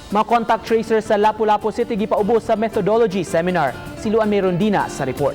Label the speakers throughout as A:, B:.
A: Mga contact tracers sa Lapu-Lapu City gipaubos sa methodology seminar. Si Luan Merondina sa report.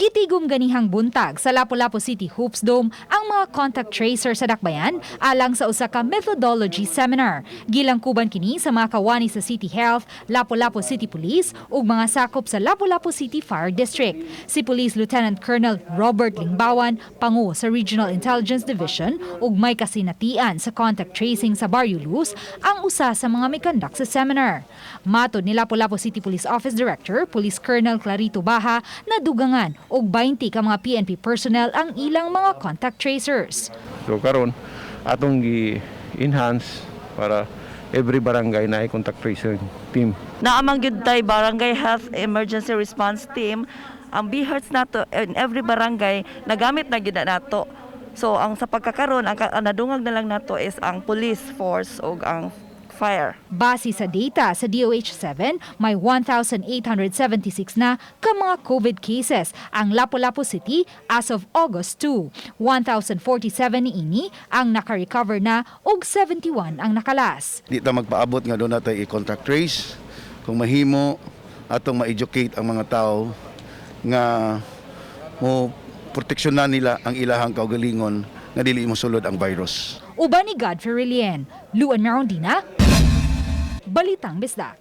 B: Gitigom ganihang buntag sa Lapu-Lapu City Hoops Dome ang mga contact tracer sa Dakbayan alang sa usa ka methodology seminar. Gilangkuban kini sa mga kawani sa City Health, Lapu-Lapu City Police ug mga sakop sa Lapu-Lapu City Fire District. Si Police Lieutenant Colonel Robert Lingbawan, pangu sa Regional Intelligence Division ug may kasinatian sa contact tracing sa Barrio Luz, ang usa sa mga mikandak sa seminar. Matod ni Lapu-Lapu City Police Office Director, Police Colonel Clarito Baha, nadugangan og 20 ka mga PNP personnel ang ilang mga contact tracers.
C: So karon atong gi-enhance para every barangay na contact tracing team.
D: Naa man gyud tay Barangay Health Emergency Response Team. Ang BHERTS nato in every barangay nagamit na gyud na nato. So ang sa pagkakaron ang nadungag na lang nato is ang police force ug ang fire.
B: Base sa data sa DOH-7, may 1,876 na ka mga COVID cases ang Lapu-Lapu City as of August 2. 1,047 niini ang naka-recover na ug 71 ang nakalas.
E: Di ta magpaabot nga duna tay i-contact trace. Kung mahimo, atong ma-educate ang mga tao nga mo proteksyonan nila ang ilahang kaugalingon nga dili mo sulod ang virus.
B: Uban ni Godfrey Relien, Luan Merondina, Balitang Bisdak.